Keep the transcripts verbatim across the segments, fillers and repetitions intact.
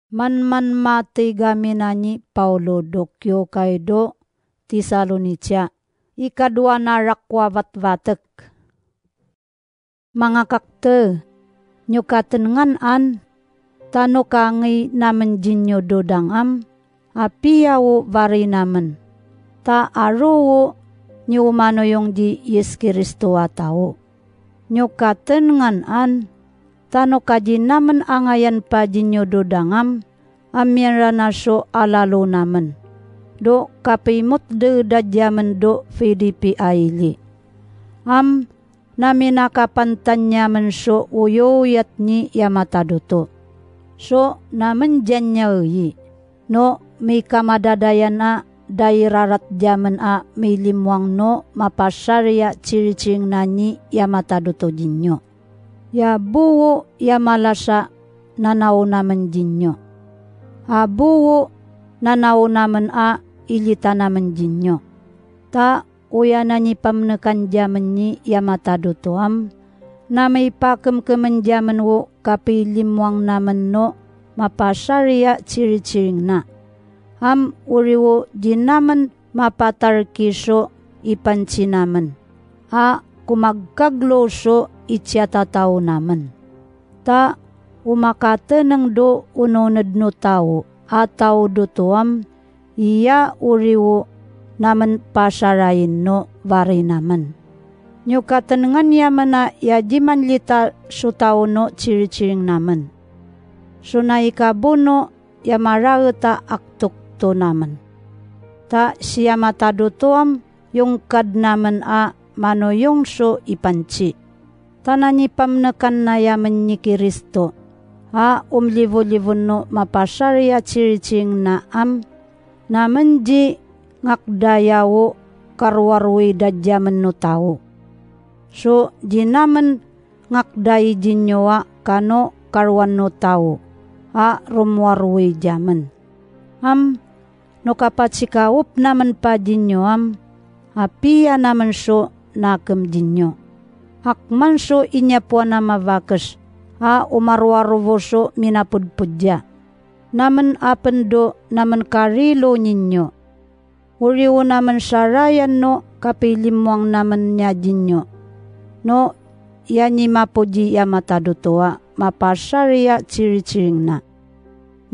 Manman matiga minani paulo do kiokay do tisalonicia. Ikadowa na rakwawat watek. Mangakakte, nyo katenengan an, tano kangi namen jinyo dodang am, apiya o wari namen, ta aro o nyo o manoyong ji yis kristo a tao. Nyo katenengan an, tano kaji namen angayan pa jinyo dodang am, a miyanrana so alalo namen do kapimot de da jamen do filipi a ili. Am, na minakapantan yamen so oyoyat ni yamatadoto. So namen janyai no mikamadadayan a dairarat jamen a milimwang no mapasari a ciriciring na ni yamatadoto jinyo. Ya bo o ya malasa nanao namen jinyo. A bo o nanao namen a ilita namen jinyo. Ta oya na nipamnekan jamen ni yamatadoto am, na mipakemkemen jamen o kapilimwang namen no mapasari a ciriciring na. Am ori o di namen mapatarki so ipanci namen a komagkaglo so iciyatatao namen. Ta o makateneng do ononed no tao a tao doto am, iya ori o namen pasarain no wari namen. Nyo katenengan yamen a yaji manlita so tao no ciriciring namen. So na ikabo no ya maraet a aktok to namen. Ta si yamatadoto am yongkad namen a manoyong so ipanci. Ta na nipamnekan na yamen ni kristo a omliwoliwon no mapasari a ciriciring na am, namen ji ngakdaya o karowarowi da jamen no tao. So ji namen ngakdai jinyo a kano karowan no tao a romowarowi jamen. Am, no kapacikaop namen pa jinyo am, apiya namen so nakem jinyo. Akman so inyapoan a mawakes a omarowarowo so minapodpodja. Namen apen do namen karilo ninyo. Ori o namen sarayan no kapilimwang namen nia jinyo. No ya ni mapoji yamatadoto a mapasari a ciriciring na.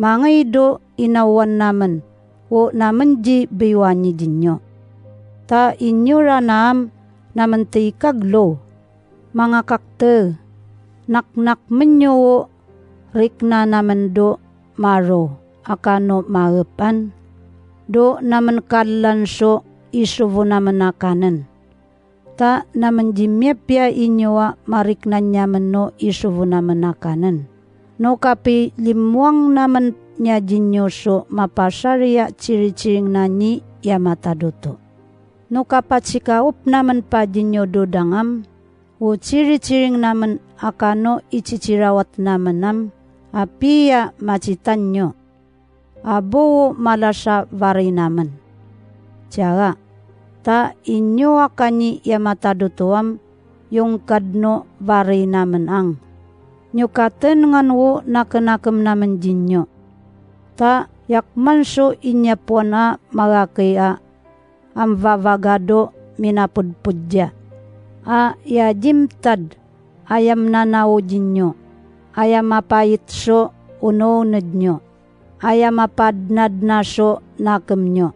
Mangei do inawan namen o namen ji biwani jinyo. Ta inyo ra na am namen tikaglo. Mangakakte, naknak menyo o rikna namen do maro a kano maepan do namen kallan so isowo namen a kanen. Ta namen ji miyapiya inyo a mariknan yamen no isowo namen a kanen. No kapilimwang namen nia jinyo so mapasari a ciriciring na ni yamatadoto. No kapacikaop namen pa jinyo dodang am o ciriciring namen a kano icicirawat namen am, apiya macitan nyo. A bo o malasa wari namen. Ciyaga, ta inyo a kani yamatadoto am yongkad no wari namen ang. Nyo katenengan o nakenakem namen jinyo. Ta yakman so inyapoan a magakey a amwawaga do minapodpodja. A ya jimtad a ya mnanao jinyo. A ya mapait so ononed nyo. A ya mapadnadna so nakem nyo.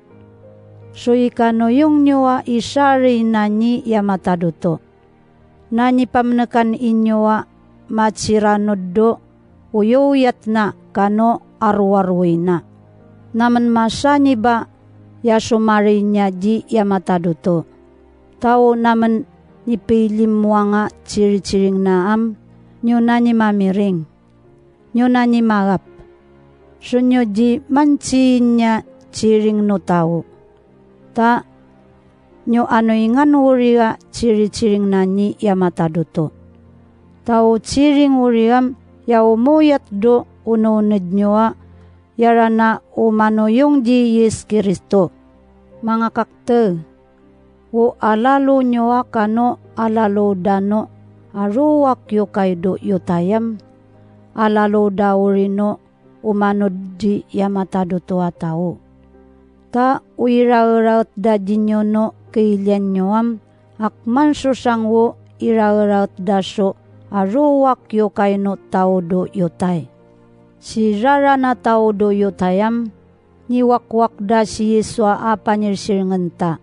So ikanoyong nyo a isari na ni yamatadoto. Na nipamnekan inyo a maciranod do oyoyat na kano aroaroy na. Namen masani ba ya somari nia ji yamatadoto. Tao namen nipilimwang a ciriciring na am, nyo na ni mamiring. Nyo na ni magap. So nyo ji mancin nia ciring no tao. Ta nyo anoingan wori a ciriciring na ni yamatadoto. Tao ciring wori am ya omoyat do ononed nyo a yara na o manoyong ji yis kristo. Mangakakte, o alalo nyo a kano alalo da no aro a kiokay do yotay am, alalo da wori no o manod di yamatadoto a tao. Ta o iraeraet da jinyo no keilian nyo am, akman so sangwo iraeraet da so a rowak yokay no tao do yotay. Si rara na tao do yotay am, niwakwak da si yeso a panyirsiringen ta,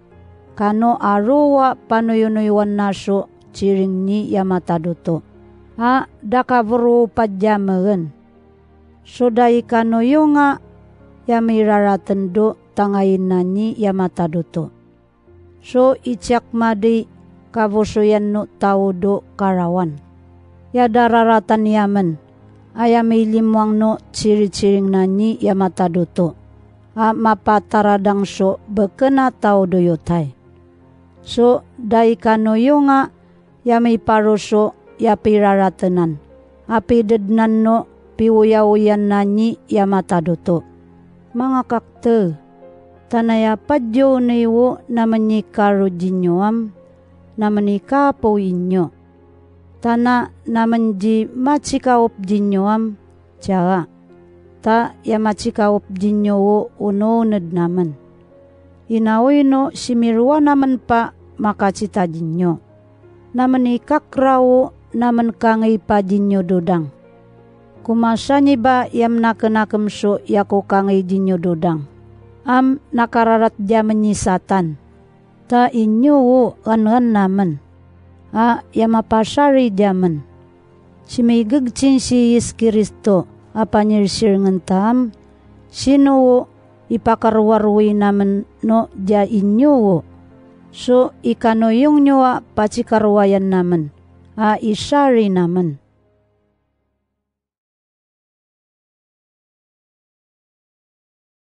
kano a rowa panoyonoyowan na so ciring ni yamatadoto a da kavoro padya megen. So da i kanoyo nga ya miraraten do tangayin na ni yamatadoto. So i ciak madi kabosoyan no tao do karawan ya da raratan yamen, a ya milimwang no ciriciring na ni yamatadoto a mapataradang so beken a tao do yotay. So da i kanoyo nga ya miparo so ya piraratenan a pidednan no piwoyawoyan na ni yamatadoto. Manga kakte, tana ya padyo ni wo na menikaro jinyo am na menikapow inyo, tana na menji macikaop jinyo am, caga ta ya macikaop jinyo wo ononed namen. Inaoy no simirowa namen pa makacita jinyo. Na menikakra wo na menkangi pa jinyo dodang. Komasani ba ya menakenakem so ya ko kangi jinyo dodang am nakararat jamen ni satan. Ta inyo wo angan namen a ya mapasari jamen. Simigegcin si yis kristo a panyirsiringen ta am, sino wo ipakarowarowi namen no ja inyo wo. So i kanoyong nyo a pacikarowayan namen a isari namen.